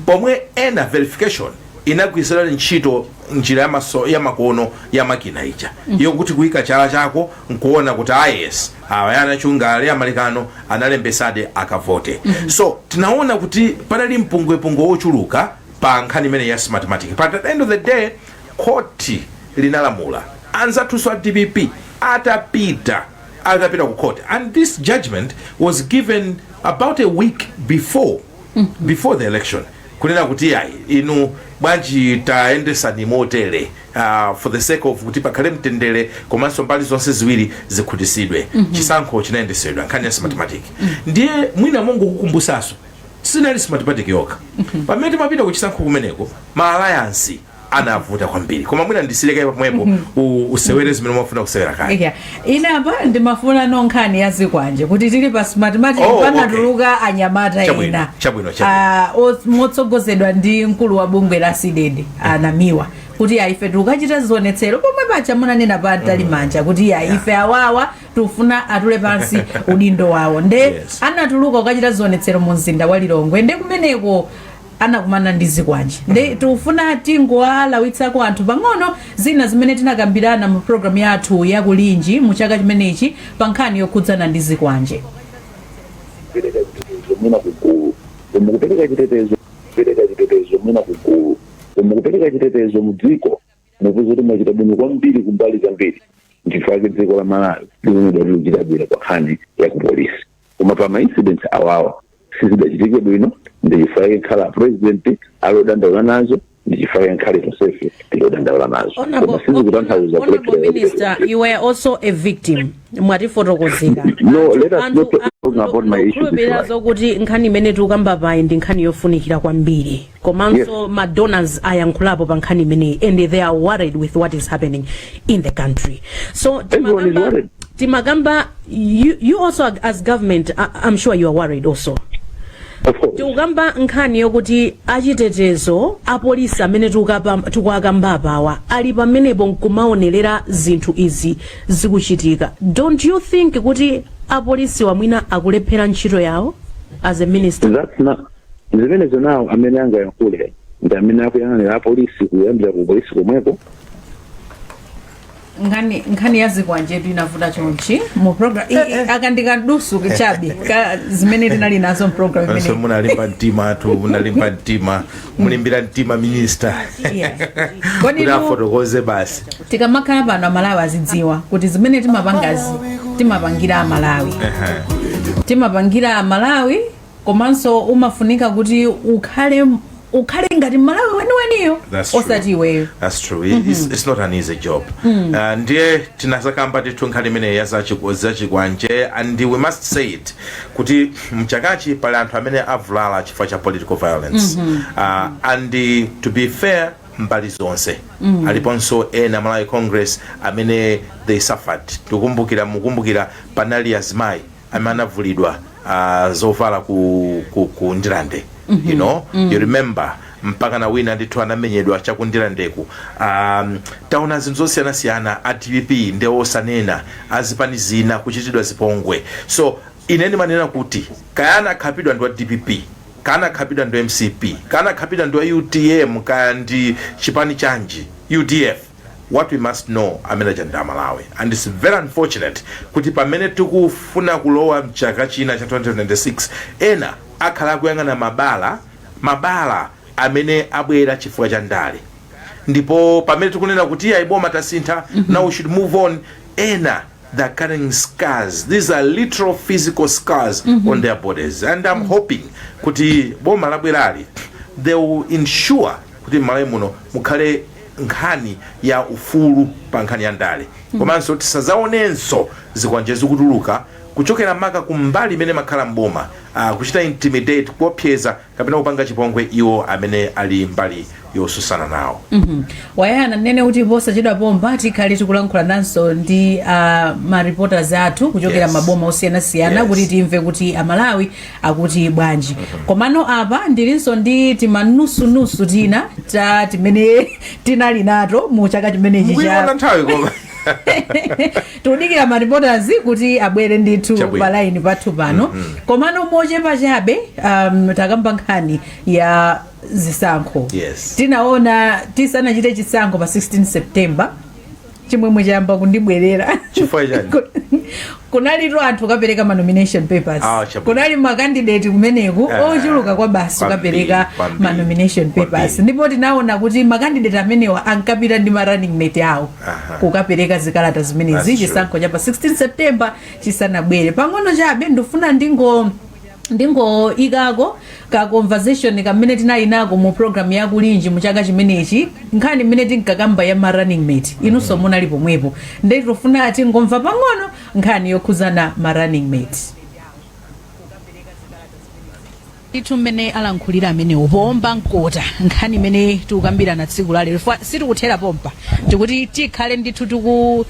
Speaker 4: pomwe ena verification inagwirizira ntchito njira ya makono ya makina ija, yokuti kuyika chala chako nkuona kuti ah yes, awa anachunga ali amalikano analembesade akavote. So tinaona kuti panali mpungwepungwe wochuluka pa nkhani imene ya Smartmatic, but at the end of the day khoti linalamula, anzathunso a DPP atapita ku court, and this judgment was given about a week before the election, kunena kuti ayi, inu bwanji tayendesani motere for the sake of kuti pakhale mtendere komanso mbali zonse ziwiri zikhutisidwe. Chisankho chinayendesedwa nkhani ya Smartmatic. Ndiye mwina mongokukumbusaso, sinali Smartmatic yokha. Pamene timapita ku chisankho kumeneko, ma alliance anavuta kwambiri, koma mwina ndisileke pamwepo, usewere zimene umafuna kusewera kale.
Speaker 3: Yeah. Inapa ndimafuna nkhani ya zikwanje, kuti tili pa Smartmatic panatuluka anyamata ena
Speaker 4: Chabwino.
Speaker 3: Motsogozedwa ndi mkulu wa bungwe la CDEDI anamiwa kuti ya ife tikukachita zionetsero pomwe pacha munanena pa Mtalimanja kuti ya ife awawa tufuna atule pansi udindo wawo. Nde anatuluka kukachita zionetsero mu mzinda wa Lilongwe, nde kumeneko anakumana ndi zikwanje. Nde tikufuna tingowalawitsako anthu pang'ono zina zimene tinakambirana mu programu yathu yakulinji mu chaka chimenechi pa nkhani yokhudzana ndi zikwanje.
Speaker 1: Kupereka chitetezo mwina kugulu, koma kupereka chitetezo, kupereka chitetezo mwina kugulu, koma kupereka chitetezo mu dziko, mupeza kuti mwachita bwino kwambiri kumbali zambiri. Nchifukwa dziko la Malawi likunedwa likuchita bwino pa nkhani ya ku polisi, koma pa ma incidents awawa sizidachitike bwino. Ndi chifukwa nkhala president alodandaula nazo, ndi chifukwa nkhale tonsefe tilodandaula nazo, koma sizikutanthauza
Speaker 3: Honorable
Speaker 1: kulephera.
Speaker 3: Minister, you were also a victim. Mwatifotokozera.
Speaker 1: No, let us not talk about my issues, if you
Speaker 5: Khulupirira
Speaker 1: like.
Speaker 5: zokuti nkhani imene tikukamba payi ndi nkhani yofunikira kwambiri, komanso ma donors ayankhulapo pa nkhani imeneyi and they are worried with what is happening in the country. So
Speaker 1: Everyone is worried.
Speaker 5: Timakamba you also as government, I'm sure you are worried also.
Speaker 1: Of course.
Speaker 5: Tikukamba nkhani yokuti achitetezo, apolisi amene tikuakamba apawa ali pamenepo nkumaonerera zinthu izi zikuchitika. Don't you think kuti apolisi wamwina akulephera ntchito yawo, as a minister?
Speaker 1: That's not zimenezo. Nawo amene angayankhule ndi amene akuyang'anira apolisi, kuyambira ku polisi komweko.
Speaker 3: Nkhani ya zikwanjetu inavuta chonchi mu program akandikadusu chabe ka zimene tinali nazo mprogram
Speaker 4: So
Speaker 3: imene.
Speaker 4: Munalimba mtima atu, munalimba mtima, mulimbira mtima minister
Speaker 3: Kodi
Speaker 4: kuti afotokoze basi.
Speaker 3: Tikamakhala pano, Amalawi azidziwa kuti zimene timapangazi timapangira Amalawi, timapangira Amalawi. Komanso umafunika kuti ukhale ngati Malawi weniweniyo,
Speaker 4: That's true.
Speaker 3: osati iweyo.
Speaker 4: That's true. It's not an easy job. Ndiye tinazakamba ndithu nkhani imeneyi ya zachikwanje, and we must say it kuti mchakachi pali anthu amene avulala chifukwa cha political violence, and to be fair, mbali zonse aliponso ena Malawi Congress amene they suffered. Tikukumbukira, mukumbukira panali azimayi amene anavulidwa zovala ku Ndirande. You remember, mpaka na wina ndithu anamenyedwa chakundirandeku. Taona zinthu zosiyanasiyana, a DPP ndi osanena, azipani zina kuchitidwa zipongwe. So ine ndimanena kuti kayana akhapidwa ndi wa DPP, kana akhapidwa ndi MCP, kana akhapidwa ndi wa UTM, kaya ndi chipani chanji, UDF, what we must know, amene aja ndi Amalawi. And it's very unfortunate kuti pamene tikufuna kulowa mchaka china cha 2026, ena akhala akuyang'ana mabala, mabala amene abwera chifukwa cha ndale. Ndipo pamene tikunena kuti iya, iboma tasintha, now we should move on, ena they're carrying scars. These are literal physical scars on their bodies, and I'm hoping kuti boma labwerali, they will ensure kuti m'Malawi muno mukhale nkhani ya ufulu pa nkhani ya ndale, komanso tisazaonenso zikwanje zikutuluka kuchokera maka kumbali imene makhala mboma, kuchita intimidate, kuopseza kapena kupanga chipongwe iwo amene ali mbali yosusana nawo.
Speaker 3: Wayana, nene kuti posachedwa pomba tikhale tikulankhula nanso ndi ma reporters athu kuchokera maboma osiyanasiyana kuti timve kuti Amalawi akuti bwanji. Komano apa ndilinso ndi timanusunusu tina ta timene tinali nato mu chaka chimenechi.
Speaker 4: Mukuiona
Speaker 3: cha
Speaker 4: nthawi koma.
Speaker 3: Tikudikira ma reporters kuti abwere ndithu
Speaker 4: Chabwino.
Speaker 3: pa line pathu pano. Komano mochepa chabe, takamba nkhani ya zisankho. Tinaona tisanachite chisankho pa 16 September, chimwemwe chayamba kundibwerera.
Speaker 4: Chifukwa chani?
Speaker 3: Kunalitu anthu kapereka ma nomination papers.
Speaker 4: Ah, chabwino.
Speaker 3: Kunali ma candidate kumeneku ochuluka kwa basi kapereka ma nomination papers. Ndipo tinaona kuti ma candidate amenewa ankapita ndi ma running mate awo kukapereka zikalata zimenezi
Speaker 4: That's true.
Speaker 3: chisankho cha pa 16 September chisanabwere. Pang'ono chabe ndifuna ndingo ikako ka conversation kamene tinali nako mu program ya Kulinji mu chaka chimenechi, nkhani imene tinkakamba ya ma running mate. Inunso munali pomwepo, ndi tifuna tingomva pang'ono nkhani yokhuzana ma running mate ndithu mmene alankhulira amenewo powomba mkota nkhani imene tikukambirana tsiku lalero. Sitikuthera pompa, tikuti tikhale ndithu tiku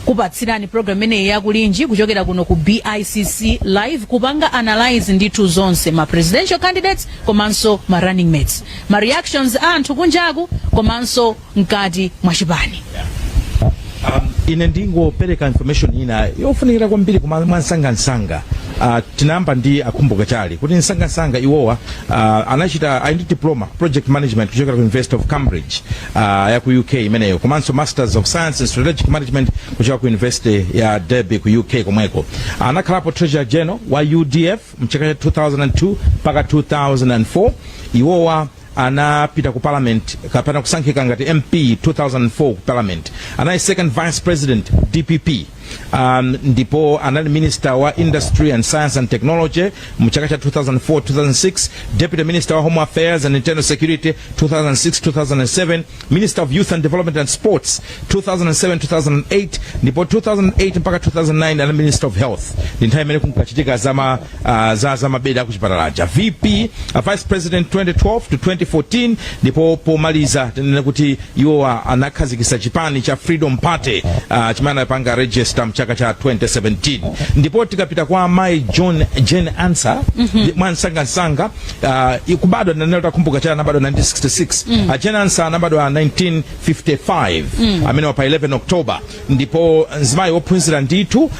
Speaker 3: kupatsirani program imeneyi yakulinji kuchokera kuno ku BICC live, kupanga analyze ndithu zonse, ma presidential candidates komanso ma running mates, ma reactions a anthu kunjaku komanso mkati mwa chipani.
Speaker 6: Ine ndingopereka information ina yofunikira kwambiri kuma mwansangansanga. Tinayamba ndi Akhumbo Kachali kuti msangansanga iwowa anachita, ali ndi diploma project management kuchokera ku University of Cambridge ya ku UK imeneyo, komanso Masters of Science in Strategic Management kuchoka ku University ya Derby ku UK komweko. Anakhalapo treasurer general wa UDF mchaka cha 2002 mpaka 2004. Iwowa anapita ku parliament kapena kusankhika ngati MP 2004 ku parliament. Anali second vice president DPP, ndipo anali minister wa industry and science and technology mu chaka cha 2004 2006, deputy minister wa home affairs and internal security 2006 2007, minister of youth and development and sports 2007 2008, ndipo 2008 mpaka 2009 anali minister of health, ndi nthawi imene kunkachitika za mabedi akuchipatalaja. VP, vice president 2012 to 2014. Ndipo pomaliza tinene kuti iwowa anakhazikitsa chipani cha Freedom Party, chimene anapanga register mchaka cha 2017. Ndipo tikapita kwa mayi John Jane Ansah, mwansangansanga, kubadwa nanelo takumbuka cha anabadwa 1966. Jane Ansah anabadwa 1955, amene wa pa 11 October, ndipo mzimayi wophunzira ndithu.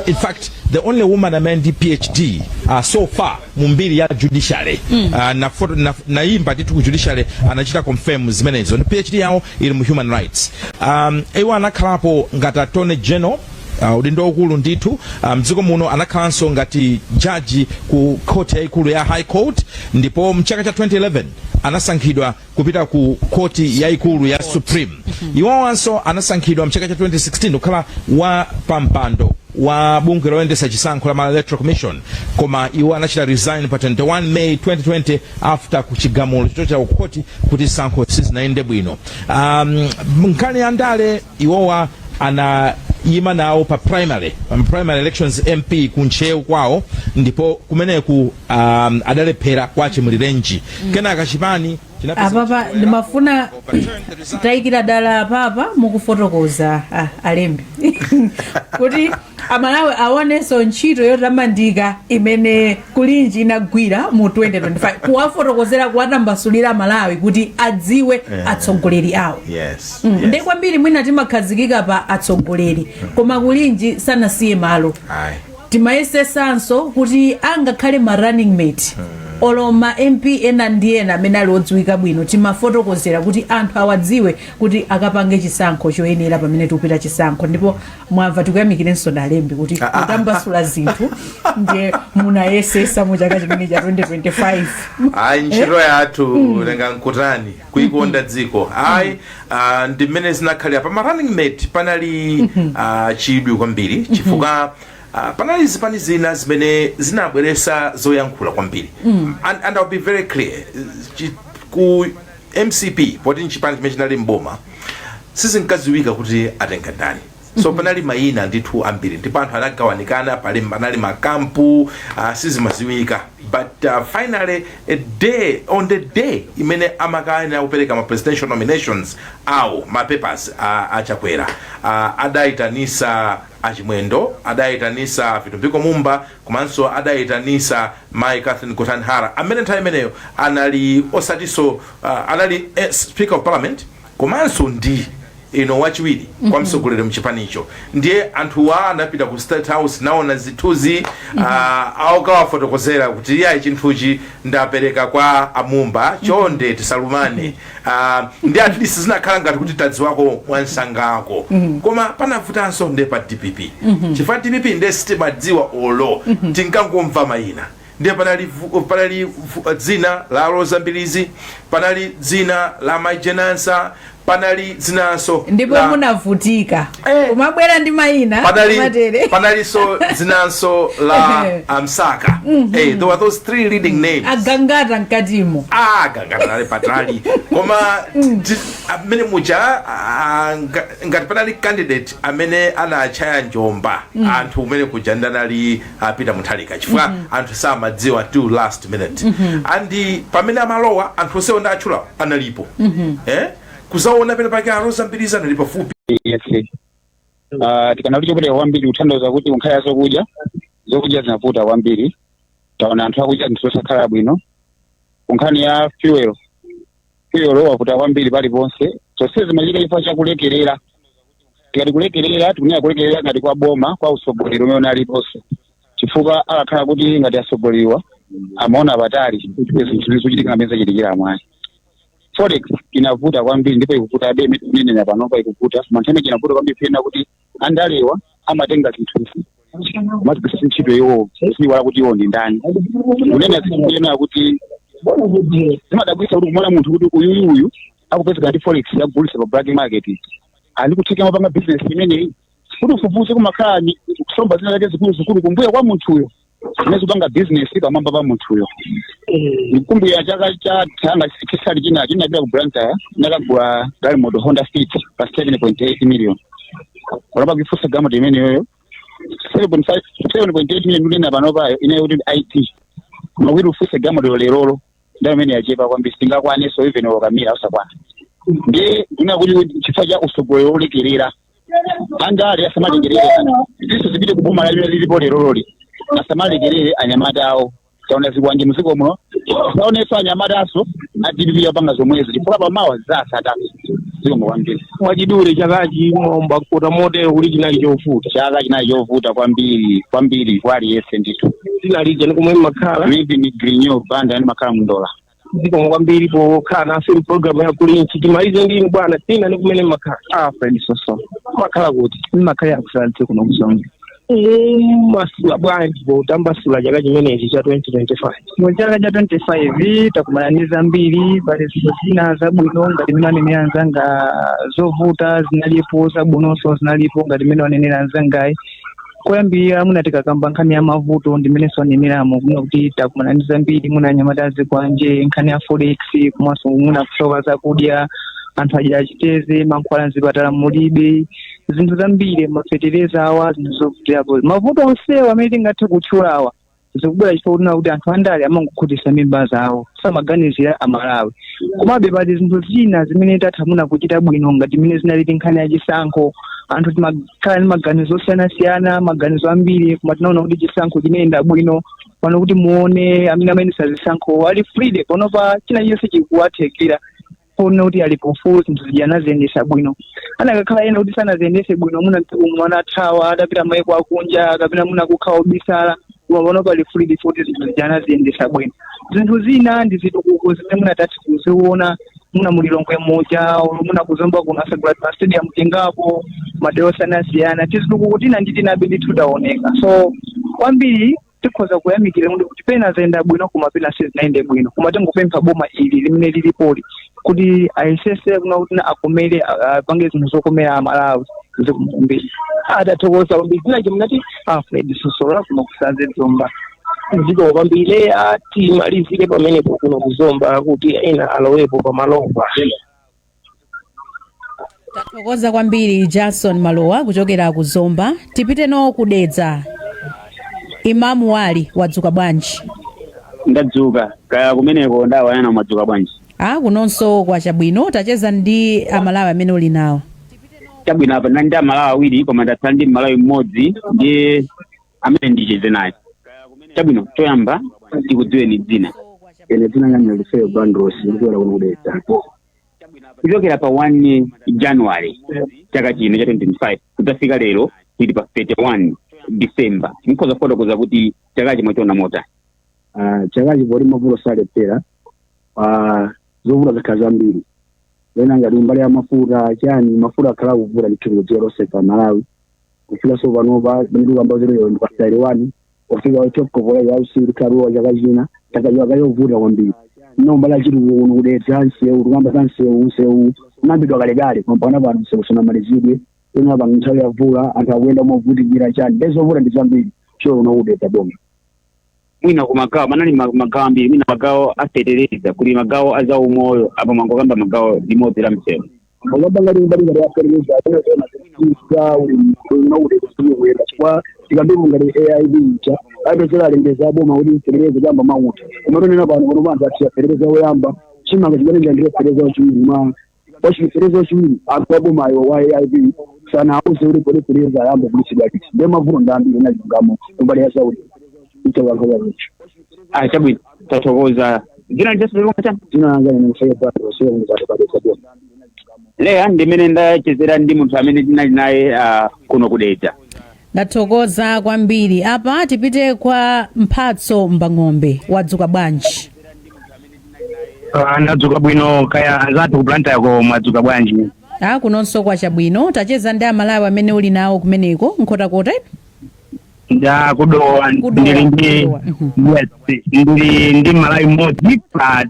Speaker 6: In fact, the only woman amene ndi PhD so far mu mbiri ya judiciary. Na photo, na, naimba ndithu ku judiciary anachita confirm zimenezo. Ndi PhD yawo ili mu human rights. Iwo anakhalapo ngati attorney general, udindo waukulu ndithu mdziko muno. Anakhalanso ngati jaji ku court yayikulu ya High Court, ndipo mchaka cha 2011 anasankhidwa kupita ku koti yayikulu ya Supreme. Iwowanso anasankhidwa mchaka cha 2016 kukhala wa pampando wa bungwe loyendetsa chisankho la Malawi Electoral Commission, koma iwo anachita resign pa 21 May 2020 after kuchigamulo chochokera ku khoti kuti zisankho sizinayende bwino. Nkhani ya ndale, iwowa anayima nawo pa primary elections, MP ku Ntcheu kwawo, ndipo kumeneku adalephera kwa Chimulirenji. Kenaka chipani chinapeza
Speaker 3: Apapa ndimafuna tayikira dala apapa mukufotokoza, alembi, kuti Amalawi aonenso ntchito yotamandika imene Kulinji inagwira mu 2025, kuwafotokozera, kuwatambasulira Amalawi kuti adziwe atsogoleri awo. Ndi kwambiri mwina timakhazikika pa atsogoleri, koma Kulinji sanasiye malo.
Speaker 4: Ayi.
Speaker 3: Timayesesanso kuti angakhale ma running mate olo ma MP ena ndi ena amene ali odziwika bwino, timafotokozera kuti anthu awadziwe kuti akapange chisankho choyenera pamene tikupita chisankho. Ndipo mwamva, tikuyamikirenso nalembi kuti kutambasula zinthu ndiye munayesesa mu chaka chimene cha 2025.
Speaker 4: Ayi, ntchito yathu lenga nkutani kuikonda dziko. Ayi, ndi mmene zinakhalira. Pa ma running mate panali chidwi kwambiri chifukwa panali zipani zina zimene zinabweresa zoyankhula kwambiri. And I'll be very clear. Ku MCP, poti nchipani chimene chinali mboma, sizinkadziwika kuti atenga ndani, so panali mayina ndithu ambiri ndipo anthu anagawanikana, pali panali makampu, sizimaziwika. But finally a day on the day imene amakayenera kupereka ma presidential nominations awo, ma papers aChakwera, adayitanisa aChimwendo, adayitanisa Vitumbiko Mumba, komanso adayitanisa Mai Catherine Gotani Hara, amene nthawi imeneyo anali osatinso anali Speaker of Parliament komanso ndi ino wachiwiri kwa mtsogoleri mchipanicho. Ndiye anthuwa anapita ku State House, naona zithunzi, aukawafotokozera kuti iyayi, chinthuchi ndapereka kwa aMumba, chonde tisalumane. Ndi at least zinakhala ngati kuti tadziwako mwansangako. Koma panavutanso nde pa DPP, chifukwa DPP nde sitimadziwa olo, tinkangomva mayina. Ndiye panali dzina la Roza Mbilizi, panali dzina la Mai Jane Ansah, panali dzinanso
Speaker 3: Ndipo munavutika kumabwera ndi mayina matere.
Speaker 4: Panalinso dzinanso la aMsaka. There were those three leading names.
Speaker 3: Agangata mkatimo.
Speaker 4: Ah, Gangata nali patali, koma amene muja, ngati panali candidate amene anachaya njomba anthu kumene kuja, ndanali apita Mutharika, chifukwa anthu samadziwa till last minute. And pamene amalowa, anthu onsewo ndatchula analipo, kuzaona pena pake aRoza Mbilizi anali pafupi.
Speaker 7: Yes. Tikana kuti chopereka kwambiri kutanthauza kuti kunkhani ya zokudya, zokudya zinavuta kwambiri. Taona anthu akudya zinthu zosakhala bwino. Kunkhani ya fuel, fuel wavuta kwambiri paliponse. Zonse zimachitika chifukwa chakulekerera. Tikati kulekerera, tikunena kulekerera ngati kwa boma, kwa utsogoleri umene unaliponso, chifukwa akakhala kuti ngati atsogoleriwa amaona patali kuti zinthu zikuchitika amene zachitikira amwayi. Forex inavuta kwambiri ndipo ikuvutabe. Imene tikunenera panopa ikuvuta, koma nthawi imene inavuta kwambiri pena kuti andalewa amatenga zinthuzi kumazigwiritsa ntchito iwo, kuziwala kuti iwo ndi ndani. Kunena zinthu kuti zimadabwitsa kuti kumona munthu kuti uyuyu uyu akupezeka ndi forex yakugulitsa pa black market, ali kutheka mapanga business imeneyi, kuti ufufuze kumakhala kusomba zina zake zikulu zikulu kumbuyo kwa munthuyo zimene zikupanga business pamwamba pa munthuyo. Ndikukumbukira chaka cha thanga chisali chinachi, ndinapita ku Blantyre, ndakagula galimoto Honda Fit pa 7.8 million. Panopa kuifunsa galimoto imeneyoyo 7.5, 7.8 million kunena panopayo inayo kuti it, koma kuti ufunse galimoto lerolo, ndayo imene yachepa kwambiri, singakwaneso even wakamira usakwana. Ndiye ndina kuti chifukwa cha utsogoleri wolekerera, andale asamalekerere ziso zipite kuboma limene lilipo lerololi, asamalekerere anyamata awo. Taona zikwanje mdziko muno, saonenso anyamata aso a DPP apanga zomwezo, chifukwa pamawa zasatatu. Zikomo kwambiri.
Speaker 8: Mwachidule, chakachi mwomba kuta motero kuti chinali chovuta?
Speaker 7: Chaka chinali chovuta kwambiri kwambiri kwa aliyense ndithu.
Speaker 8: Dzina lija nikomwe mmakhala?
Speaker 7: Livi ni Grinyo Banda, ndimakhala mundola.
Speaker 8: Zikomo kwambiri pokhala nafe mpulogalamu ya Kulinji. Timalize ndinu bwana, dzina ni kumene mmakhala?
Speaker 9: Alfred Soso.
Speaker 8: Mmakhala kuti?
Speaker 9: Mmakhala kusalatse kuno kuzonga.
Speaker 8: Mumasula bwanji potambasula chaka chimenechi cha 2025?
Speaker 9: Mu chaka cha 25 takumana ndi zambiri. Pali zinthu zina zabwino ngati mmene wanenera anzanga, zovuta zinalipo, zabwinonso zinalipo ngati mmene wanenera anzangayi. Koyambirira muna tikakamba nkhani ya mavuto, ndimenenso waneneramo kuna kuti takumana ndi zambiri, muna anyamata azikwanje, nkhani ya forex, komanso muna kusowa zakudya, anthu adyera chiteze, mankhwala mzipatala mulibe, zinthu zambiri, mafetereza awa, zinthu zovutirapo. Mavuto onsewa amene tingathe kutchulawa zikubwera chifukwa kunena kuti anthu andale amangokhutitsa mimba zawo, samaganizira Amalawi. Komabe pali zinthu zina zimene tatha muna kuchita bwino ngati mmene zinalili nkhani ya chisankho. Anthu timakhala ndi maganizo osiyanasiyana, maganizo ambiri, koma tinaona kuti chisankho chinayenda bwino. Pano kuti muone amene amayendetsa zisankho ali free panopa, china chilichonse chikuwathekera pona kuti ali pofu, zinthu zija anaziyendesa bwino. Anakakhala ena kuti sanaziyendese bwino, muna mdziko anathawa, adapita maiko akunja, kapena muna kukhala obisala, koma pano pali free kuti zinthu zija anaziyendesa bwino. Zinthu zina ndi zitukuko zimene munatati kuziona muna mulilongwe muja, muna kuzomba kuno asagula ma stadium tingapo, madera osiyanasiyana, tizitukuko tina ndi tinabe ndithu taoneka. So kwambiri tikhoza kuyamikira kuti pena zayenda bwino, koma pena sizinayende bwino. Koma tingopempha boma ili limene lilipoli kuti ayesese kuna kuti akomere, apange zinthu zokomera Amalawi. Zikomo kwambiri.
Speaker 8: Adathokoza kwambiri. Dzina munati?
Speaker 9: Alfred Sosola, kuno kusaze Zomba.
Speaker 8: Zikomo kwambiri. Atimalizire pamenepo kuno kuzomba kuti ena alowepo pamalopa.
Speaker 3: Tathokoza kwambiri Jason Malowa kuchokera ku Zomba. Tipiteno kudedza. Imamu Wali, wadzuka bwanji?
Speaker 7: Ndadzuka, kaya kumeneko ndawayana, mwadzuka bwanji?
Speaker 3: A, kunonso kwachabwino. Tacheza ndi Amalawi amene uli nawo.
Speaker 7: Chabwino, apa ndali ndi Amalawi awiri, koma ndatsala ndi Mmalawi mmodzi, ndiye amene ndicheze naye. Chabwino, choyamba tikudziweni dzina.
Speaker 10: Ine dzina langa ndi Lufeyo Bandros, ndikuchokera kuno kudedza.
Speaker 7: Kuchokera pa 1 January chaka chino cha 2025 kudzafika lero tili pa 31 December, mukhoza kufotokoza kuti chaka chimwe chiona motani?
Speaker 10: Ah, chakachi poti mavuto salephera. Ah, zovuta zakhala zambiri. Ena ngati mbali ya mafuta chani, mafuta akhala akuvuta ndithu kudziko lonse pa Malawi. Kufika so panopa pamene tikuyamba zero ndi pa 31, kufika 12 ya usiku, tikhaluwa chaka china, chaka chaka chovuta kwambiri. No mbali achiti kuno kudedza, nsewu, tikuyamba za nsewu, nsewu unambidwa kalekale, koma pano pano nsewu sunamalizidwe. Ino pa nthawi ya mvula anthu akuyenda movutikira chani, ndezovuta ndi zambiri cho kuno kudedza boma.
Speaker 7: Mwina ku magawo manali magawo ambiri, mwina magawo afetereza, kuli magawo azaumoyo, apo mwangokamba magawo limodzi la msewu.
Speaker 10: Makamba ngati mbali ngati aferereza ina unaudeka kuyenda, chifukwa tikambepo ngati AIP ija apezera alengeza aboma kuti fetereza chamba mauta, koma tonena pano pano anthu ati fetereza woyamba, chimanga chimene ndilandire fetereza wachiwiri, ma wachifereza wachiwiri anthu abomayo wa AIP sanauze kuti pode fetereza ayamba kulitsidwa liti. Ndiye mavuto ndi ambiri nachilungamo kumbali ya zaulimi ichakankhakazicho.
Speaker 7: Ah, chabwino, tathokoza. Dzina lichaso chani?
Speaker 10: Dzina langa ine Lufeyo Bandros, kuno padedza boma.
Speaker 7: Leya, ndimene ndachezera ndi munthu amene tinali naye kuno kudedza.
Speaker 3: Ndathokoza kwambiri. Apa tipite kwa Mphatso Mbang'ombe. Wadzuka bwanji?
Speaker 11: Ndadzuka bwino, kaya anzathu ku Blantyre mwadzuka bwanji?
Speaker 3: A, kunonso kwachabwino. Tacheza ndi Amalawi amene uli nawo kumeneko Nkhotakota.
Speaker 11: Nda kudowa.
Speaker 3: Kudowa,
Speaker 11: Ndili ndi
Speaker 3: Kudowa.
Speaker 11: Yes, ndili ndi Malawi mmodzi pa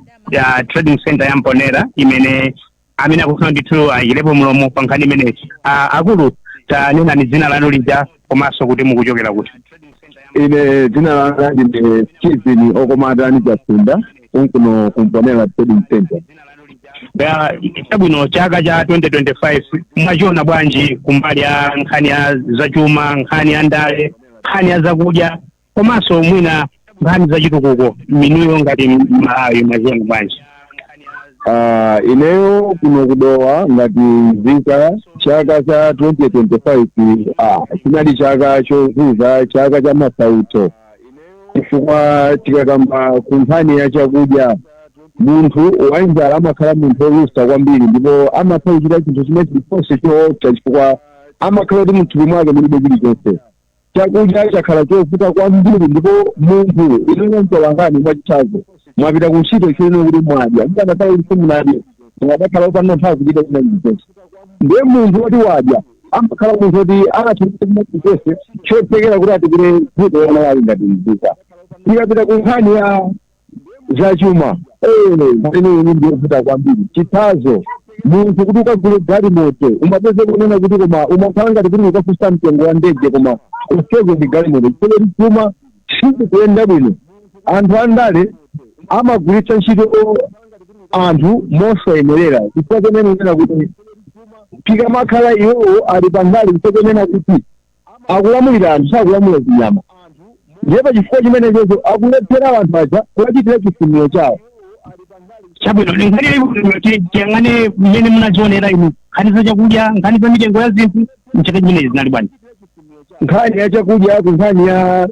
Speaker 11: trading center ya Mponera imene amene akufuna ndithu ayikirepo mlomo pa nkhani imeneyi. Akulu, tanenani dzina lanu lija komanso kuti mukuchokera kuti.
Speaker 1: Ine dzina langa ndine Steven Okomatani Chafunda, kunkuno kumponera trading center.
Speaker 11: Ya, chabwino, chaka cha 2025 mwachiona bwanji kumbali ya nkhani ya zachuma, nkhani ya ndale, nkhani ya zakudya, komanso mwina nkhani zachitukuko? Minuyo ngati Malawi mwaziona bwanji?
Speaker 1: Ineyo kuno kudowa ngati nzika, chaka cha 2025 chinali chaka chovuta, chaka cha masautso, chifukwa tikakamba ku nkhani ya chakudya
Speaker 12: Munthu wanjala amakhala munthu wolusa kwambiri, ndipo amatha kuchita chinthu chimene chilichonse choopsa, chifukwa amakhala kuti mthupi mwake mulibe chilichonse. Chakudya chakhala chovuta kwambiri, ndipo munthu inuyo mtolankhani, mwachitsanzo, mwapita ku ntchito chonena kuti mwadya, mukanakhala kuti simunadye mungadakhala opanda nthawi kuchita china chilichonse. Ndiye munthu woti wadya amakhala munthu woti angathe kuchita china chilichonse chothekera kuti atukule dziko la Malawi ngati mzika. Tikapita ku nkhani ya zachuma, imeneyi ndiyovuta kwambiri. Chitsanzo, munthu kuti ukagule galimoto umapeza kunena kuti koma umakhala ngati kuti ukafunsa mtengo wa ndege, koma useze ndi galimoto, chifukwa kuti chuma sichikuyenda bwino. Anthu andale amagwiritsa ntchito anthu mosayenerera, chifukwa chonena kunena kuti tikamakhala iwowo ali pandale, chifukwa chonena kuti akulamulira anthu, sakulamulira zinyama. Ndiye pa chifukwa chimenechocho akulephera anthu aja kuwachitira chifuniro chawo.
Speaker 11: Chabwino, nkhani yaikulu, tiyang'ane mmene munazionera inu nkhani za chakudya, nkhani za mitengo ya zinthu mchaka chimenechi zinali bwanji?
Speaker 12: Nkhani ya chakudya, ku nkhani ya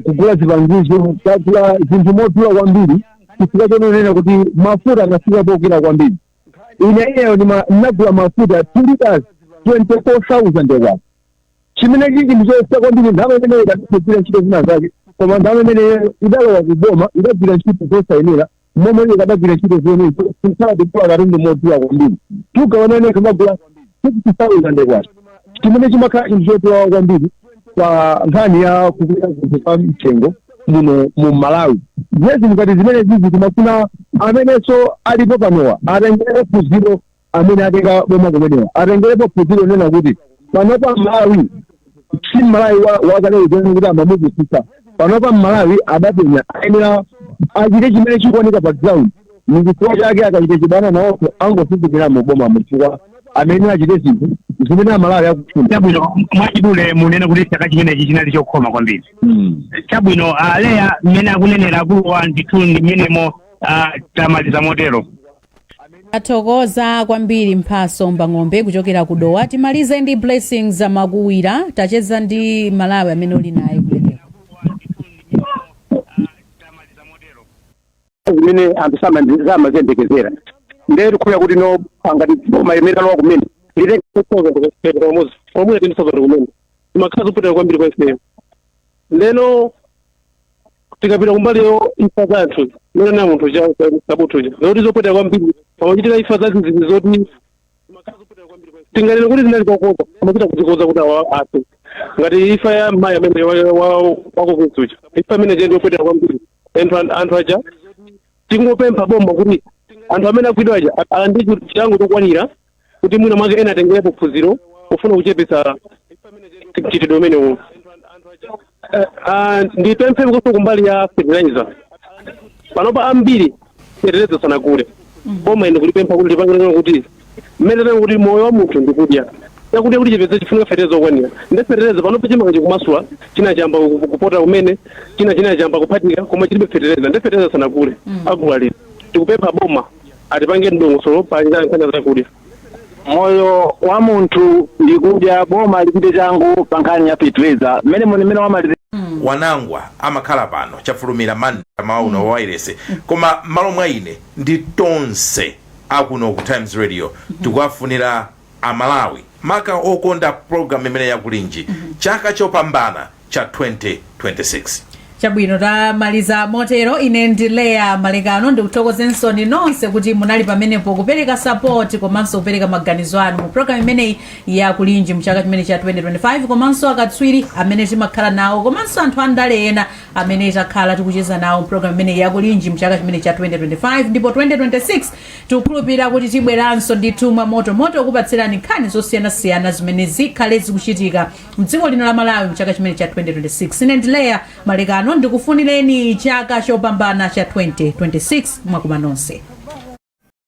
Speaker 12: kugula zipangizo, tagula zinthu modula kwambiri, chifukwa chonena kuti mafuta anafika pokwera kwambiri. Ine ineyo ndinagula mafuta 2 liters 24,000 kwacha, chimene chili chinthu choopsa kwambiri. Ndalama imeneyo ikadagwira ntchito zina zake, koma ndalama imeneyo idalowa kuboma, idagwira ntchito zosayenera momwe ikadagwira ntchito zoyenera. Kukhala kugula katundu modula kwambiri, tugawanene kumagula 60,000 kwacha, chimene chimakhala chinthu chodula kwambiri pa nkhani ya kukwera zinthu kwa mtengo muno mu Malawi. Ndiye zinthu ngati zimene zizi timafuna amenenso alipo panowa atengerepo phunziro, amene atenga boma kumenewa atengerepo phunziro nena kuti panopa Malawi si Malawi wakale uja kuti amamupusitsa. Panopa Malawi adapenya, ayenera achite chimene chikuoneka pa ground. Ni chifukwa chake akachite chibwana nawonso angosuzumira mu boma, chifukwa amene achite zinthu zimene Amalawi akufuna.
Speaker 11: Chabwino, mwachidule munena kuti chaka chimenechi chinali chokhoma kwambiri. Chabwino, Aleya, mmene akunenera akuluwa ndithu ndi mmenemo. Tamaliza motero.
Speaker 3: Athokoza kwambiri Mphaso Mbang'ombe kuchokera ku Dowa. Timalize ndi Blessings Makuwira. Tacheza ndi Malawi amene uli naye kumeneko.
Speaker 13: Zimene anthu samaziyembekezera, ndiye tikufuna kuti no angati boma imene alowa kumene litenge
Speaker 14: omwe tindisazoti kumene imakhala zopweteka kwambiri kwa ifeyo. Ndeno tikapita kumbaliyo, imfa za anthu mene na munthu cha sabuthuja zoti zopweteka kwambiri pamachitika imfa za zizizi zoti tinganene kuti zinali kokoza, amachita kudzikoza kuti awa afe, ngati imfa ya mayi amene wakokezuja. Imfa imene je ndiyopweteka kwambiri. Anthu aja tingopempha boma kuti anthu amene agwidwa aja alandire chilango chokwanira, kuti mwina mwake ena atengerepo phunziro pofuna kuchepetsa mchitidwe umenewu. Ndipemphe koso kumbali ya fertilizer. Panopa ambiri fertilizer sanagule. Boma ine kulipempha kuti lipange kuti mmene tena kuti moyo wa munthu ndikudya chakudya, kuti chipeze chifunika fertilizer okwanira. Ndi fertilizer panopa chimanga chikumasula, china chamba kupota kumene, china chamba kuphatika, koma chilibe fertilizer. Ndi fertilizer sanagule, agula liti? Tikupempha boma atipange mdongosolo pa nkhani zakudya.
Speaker 13: Moyo wa munthu ndikudya. Boma lipite changu pa nkhani ya fertilizer mmene muni mmene wamaliza.
Speaker 4: Wanangwa amakhala pano chafulumira manda mauno wa wairesi, koma m'malo mwa ine ndi tonse akuno ku Times Radio, tikuwafunira Amalawi, maka okonda program imene yakulinji, chaka chopambana cha 2026.
Speaker 3: Chabwino, tamaliza motero. Ine ndi Leya Malekano, ndikuthokozenso nonse kuti munali pamenepo kupereka support komanso kupereka maganizo anu mu program imeneyi ya Kulinji mchaka chimene cha 2025, komanso akatswiri amene timakhala nawo, komanso anthu andale ena amene takhala tikucheza nawo mu program imeneyi ya Kulinji mchaka chimene cha 2025. Ndipo 2026 tikukhulupirira kuti tibweranso ndithu mwa motomoto kupatsirani nkhani zosiyanasiyana zimene zikhale zikuchitika mdziko lino la Malawi mchaka chimene cha 2026. Ine ndi Leya Malekano, ndikufunireni chaka chopambana cha 2026. Mwakuma nonse.